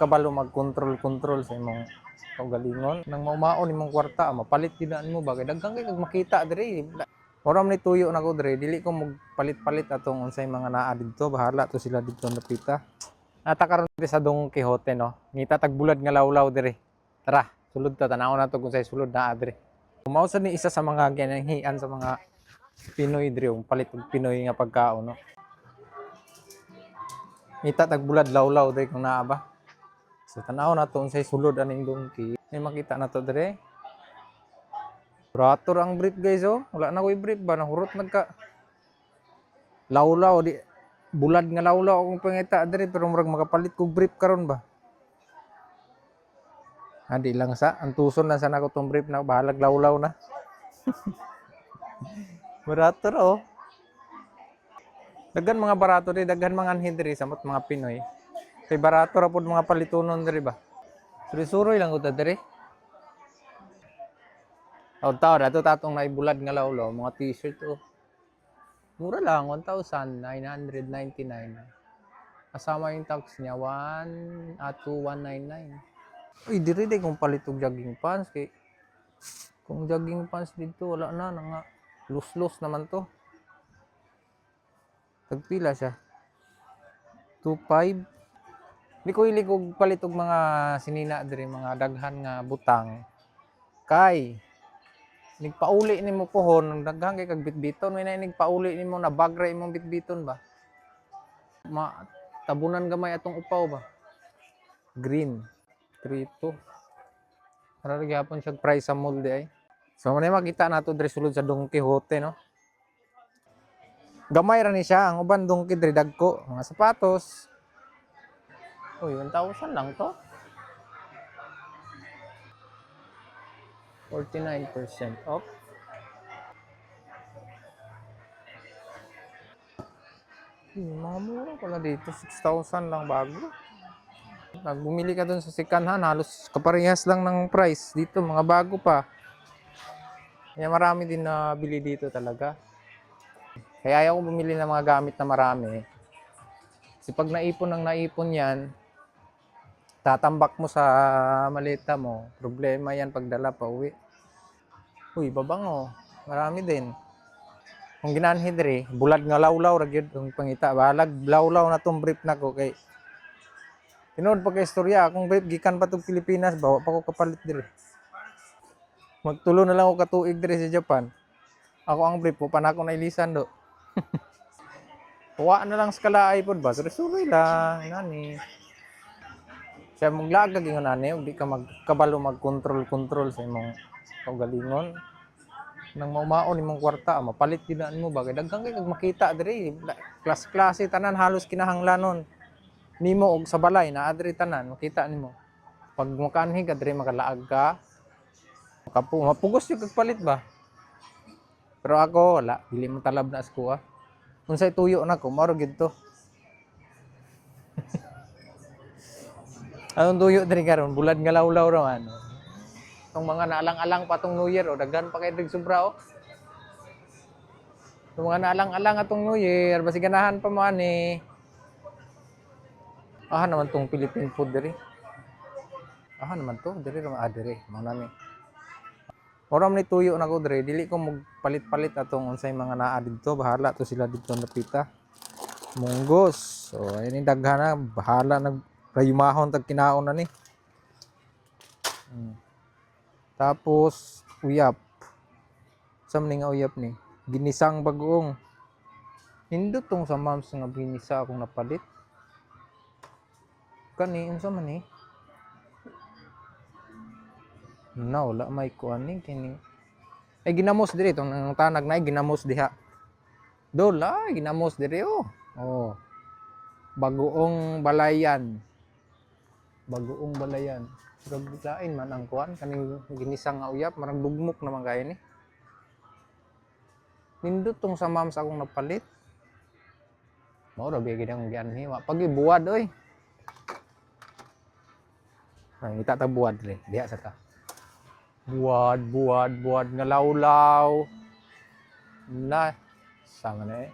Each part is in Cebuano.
Kabalo mag-control-control sa imong kaugalingon. Nang maumaon imong kwarta, mapalit gyud na nimo ba kay daghan kay kag makita diri. Mura man ni tuyo nako diri, dili ko magpalit-palit atong unsay mga naa didto, bahala to sila didto napita. Nata karon diri sa Don Quixote, no. Ngita tag bulad nga lawlaw diri. Tara, sulod ta, tan-awon nato kung unsay sulod naa diri. Mao sad ni isa sa mga ginanghian sa mga Pinoy diri, og palit og Pinoy nga pagkaon, no. Ngita tag bulad lawlaw diri kung naa ba. So tan-aw nato unsay sulod aning Donki. May makita na to dire. Barato ra ang brief, guys, oh. Wala na ko'y brief ba, nahurot nagka. Lawlaw di bulad nga lawlaw akong pangita dire, pero murag makapalit kog brief karon ba. Ah, di lang sa antuson lang sa nako tong brief na, bahalag lawlaw na. Barato ra, oh. Daghan mga barato diri, daghan mga anhin diri samot mga Pinoy. Kay barato ra pod mga palitunon diri ba. Suroy-suroy lang gud ta diri. Oh, tao dato tatong naibulad nga lawlaw, mga T-shirt, oh. Mura lang, 1,999. Kasama yung tax niya, 1 at 2199. Uy, diri day kung palit og jogging pants kay kung jogging pants dito wala na na nga lus-lus naman to. Tagpila siya? 2.5. Di ko hilig og palit og mga sinina diri, mga daghan nga butang. Kay nigpauli nimo pohon, daghan kay kag bitbiton, may na nigpauli nimo na bag ra imong bitbiton ba. Ma tabunan gamay atong upaw ba. Green 3.2. Para ra gyapon siya price sa mall di ay. So man makita nato diri sulod sa Don Quixote, no. Gamay ra ni siya, ang uban Donki diri dagko, mga sapatos. Uy, 1,000 lang to. 49% off. Mga mura pala dito, 6,000 lang bago. Pag bumili ka dun sa second hand, halos kaparehas lang ng price. Dito, mga bago pa. Kaya marami din na bili dito talaga. Kaya ayaw ko bumili ng mga gamit na marami. Kasi pag naipon ng naipon yan, tatambak mo sa maleta mo. Problema yan pagdala pa uwi. Uy, babango. Marami din. Kung ginanhi diri, bulad nga lawlaw ra gyud kung pangita. Balag lawlaw na tong brief nako kay tinuod pa kay istorya akong brief gikan pa tong Pilipinas ba, wa pa ko kapalit diri. Magtulo na lang ako katuig diri sa Japan. Ako ang brief po, pa na ako nailisan do. Tuwa na lang sa kalaay pod ba? Suroy lang, nani. Siya maglaag kag ingon ani, ug di ka magkabalo mag-control-control sa imong kaugalingon. Nang maumaon imong kwarta, mapalit gyud na nimo ba kay daghan kay kag makita diri, klase-klase tanan halos kinahanglanon nimo og sa balay naa diri tanan makita nimo. Pag mukanhi ka diri makalaag ka. Mapugos yung kag palit ba. Pero ako wala, dili mo talab na sa kuha. Unsay tuyo nako, mao ra gyud to. Anong tuyo diri karon? Bulad nga lawlaw ra man. Tong mga naalang-alang pa tong New Year, oh, daghan pa kay diri sobra, oh. Tong mga naalang-alang atong New Year, basi ganahan pa mo ani. Aha naman tong Philippine food diri. Aha naman to, diri ra ah, diri, mao na ni. Mura man ni tuyo nako diri, dili ko magpalit-palit atong unsay mga naa didto, bahala to sila didto napita. Munggos. So ayun yung daghan na, bahala nag rayumahon tag kinaon na ni. Tapos uyap. Sa man ni nga uyap ni? Ginisang bagoong. Nindot tong sa Mams nga ginisa akong napalit. Kani unsa man ni? Na wala may kuan ni kini. Ay, ginamos diri tong nang tanag na ay ginamos diha. Dol ay ginamos diri, oh. Oh. Bagoong balayan. Bagoong balayan. Murag lain man ang kuan kaning ginisang nga uyap, marang lugmok naman kayo ni. Nindot tong sa Mams akong napalit. Mao ra gyud ang gianhi, wa pagi buwad oy. Ay, ngita ta buwad diri, diha sa ta. Buwad, buwad, buwad nga lawlaw. Na, sama na eh.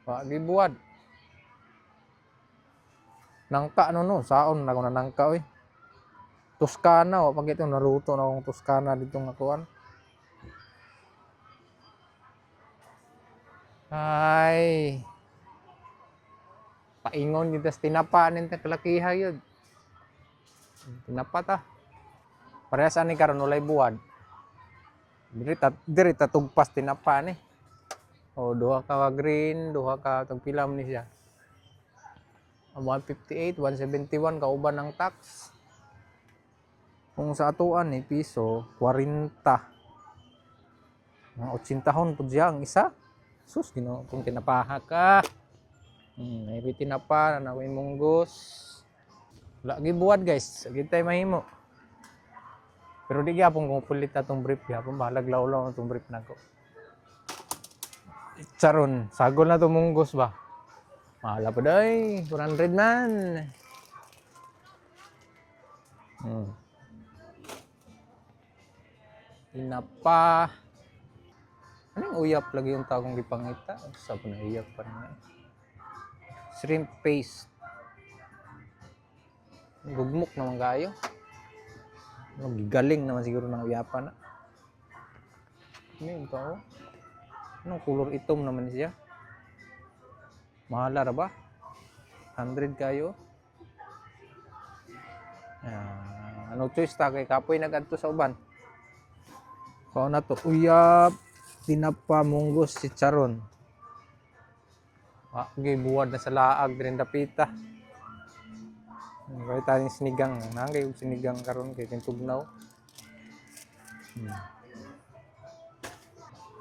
Wa gi buwad. Nangka no no, saon na ko na nangka oy. Toscana o pag ito naluto na akong Toscana dito nga kuan. Ay. Paingon dito sa tinapa nin ta kalakiha yun. Tinapa ta. Parehas ani karon walay buwad. Diri ta tugpas tinapa ni. O duha ka green, duha ka tagpila man ni siya. Ang 158, 171 kauban ng tax. Kung sa atuan ni piso 40. Mga 80 hon pud siya ang isa. Sus, Ginoo kung tinapaha ka. May tinapa na ako'y munggos. Wala buwad, guys. Lagi tayo mahimo. Pero di gyapon kung pulit na tong brief gyapon bahalag lawlaw na tong brief nako. Charon, sagol na to munggos ba? Mahala pa day, 400 man. Tinapa. Anong uyap lagi yung tagong gipangita? Sa pa na uyap pa na. Shrimp paste. Gugmok naman kayo. Magigaling naman siguro ng uyapan na. Ano yung tao? Anong kulor itom naman siya? Mahala ra ba? 100 kayo? Ah, ano choice ta kay kapoy nagadto sa uban. Kao na to uyap, tinapa, munggos, chicharon. Ah, buwad na sa laag diri dapita. Kaya tayong sinigang. Nangay og sinigang karon kay tugnaw.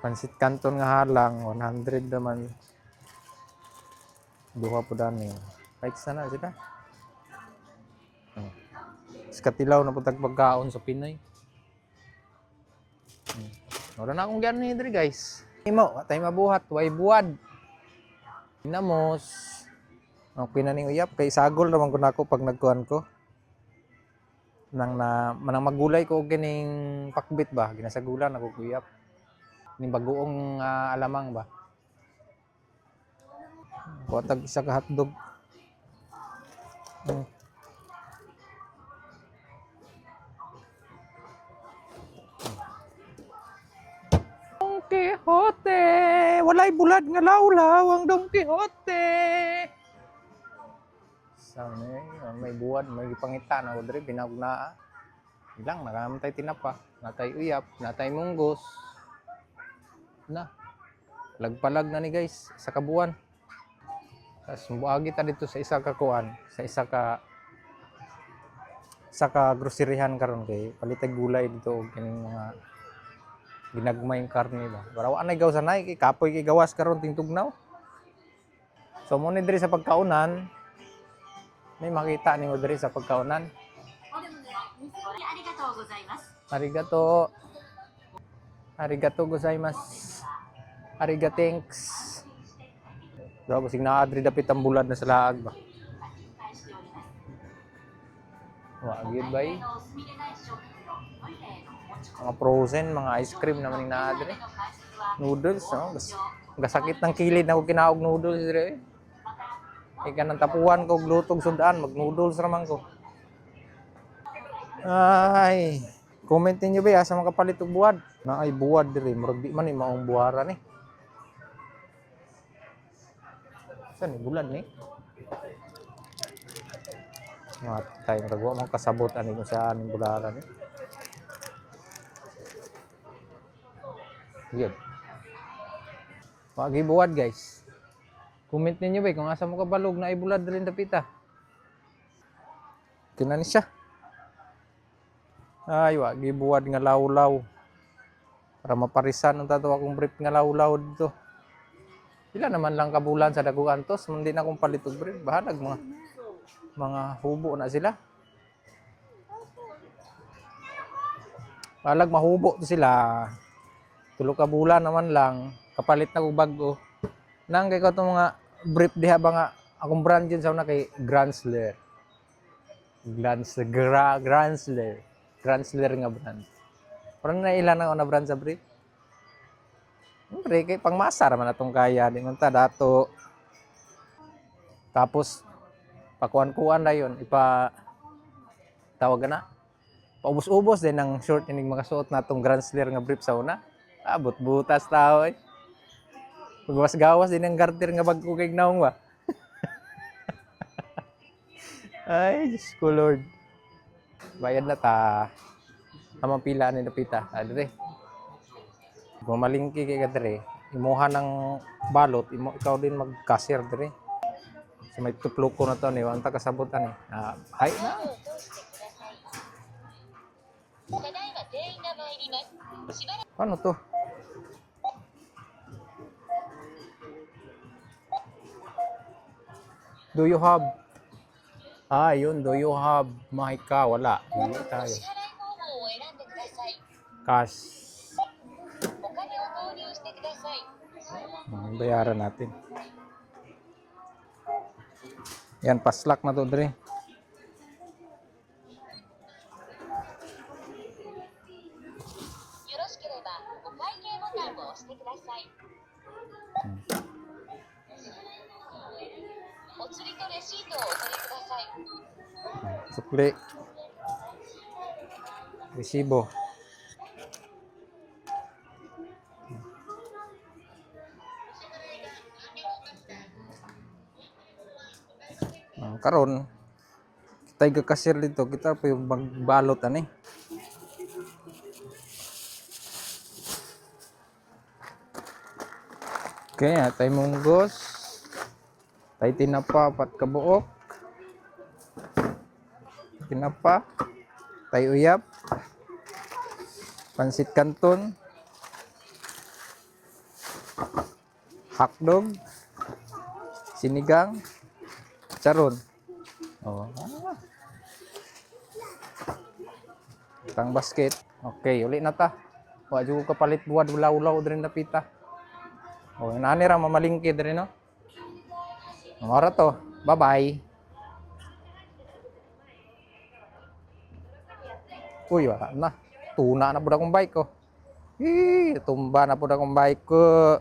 Pansit canton nga halang 100 naman. Duha po dani. Kahit sana sila. Katilaw na putag pagkaon sa Pinay. Wala na akong gano'n diri, guys. Imo, atay mabuhat, way buwad. Pinamos. Okay na ning uyap kay sagol raman ko nako pag nagkuan ko. Nang na manang magulay ko og kining pakbit ba, ginasagulan ako og uyap. Ning bagoong alamang ba. Kuha tag isa ka hotdog. Don Quixote, walay bulad nga lawlaw ang Don Quixote. Sa may buwad, may gipangita na ko diri binagna. Ilang nakamtay tinapa, natay uyap, natay munggos. Na. Lagpalag na ni guys sa kabuan. Tapos muagi ta dito sa isa ka kuan, sa isa ka groceryhan karon kay palitag gulay dito og kining mga ginagmayng karne ba. Para wa nay gawas anay kay kapoy kay gawas karon tingtugnaw. So mo ni diri sa pagkaunan, may makita nimo diri sa pagkaunan. ありがとうございます。 Arigato. Arigato gozaimasu. Arigathanks. Daw basig naa diri dapit ang bulad na sa laag ba. 返しております。 Wa gyud bay. のお済みでない商品をトイレへのお持ち込 Mga frozen, mga ice cream naman yung naa み diri. の開設は Noodles, no? Gasakit ng kilid na ko kinaog noodles diri. Eh. Kay kanang tapuan ko og lutog sundaan, mag noodles ra man ko. Ay, comment ninyo ba asa makapalit og buwad? Na ay buwad diri, murag di man ni maong buhara ni. Saan ni bulad ni? Matay, murag wa man kasabot ani kung saan ning bularan ni. Yun. Wagi buwad, guys. Comment ninyo ba kung asa mo kabalog na ibulad diri dapita. Kina ni siya. Ay, wagi buwad nga lawlaw. Para maparisan ang tatawa kong brief nga lawlaw dito. Pila naman lang kabulan sa daguan tos, hindi na akong palit og brief. Bahalag mga hubo na sila. Bahalag mahubo to sila. Tulo ka bulan naman lang, kapalit na kog bag-o. Nang kay ko itong mga brief diha ba nga akong brand yun sa una kay Gransler. Gransler, Gransler. Gransler nga brand. Parang nailan na ako na brand sa brief. Siyempre, kay pangmasa raman atong kaya. Di man ta dato. Tapos, Pakuan-kuan na yun. Ipa tawag na. Paubos-ubos din ang short inig makasuot na tong Grand Slayer nga brief sa una. Abot butas tao eh. Pagwas-gawas din ang garter nga bag-o kay naong ba. Ay, Diyos ko Lord. Bayad na ta. Amang pila ni Napita. Ah, dire. Kung malingki kay ka dire, imuha ng balot, imo ikaw din mag-cashier dire. So may tuploko na to ni, wala ta kasabutan eh. Ah, hay na. を通してください。ただいま店員が参ります。しばらく Paano to? Do you have? Ah, yun. Do you have Mahika? Wala. Hindi お tayo. 支払い方法を選んでください。 Cash. お金を投入してください。 Bayaran natin. Yan, paslak na to, Dre. よろしければお会計ボタンを押してください。お釣りとレシートをお取りください。 Sukli. Resibo. Ah, karon kita gakasir dito, kita pa yung magbalot ani. Okay, tay munggos. Tay tinapa pat kabuok. Tinapa. Tay uyap. Pansit canton. Hotdog. Sinigang. Charon. Oh. Ah. Tang basket. Okay, uli na ta. Wa jud ko kapalit buwad ulaw-ulaw diri na pita. Oh, nani ra mamalingki diri no. Mara to. Bye-bye. Uy, wala na. Tuna na pud akong bike ko. Eh, tumba na pud akong bike ko.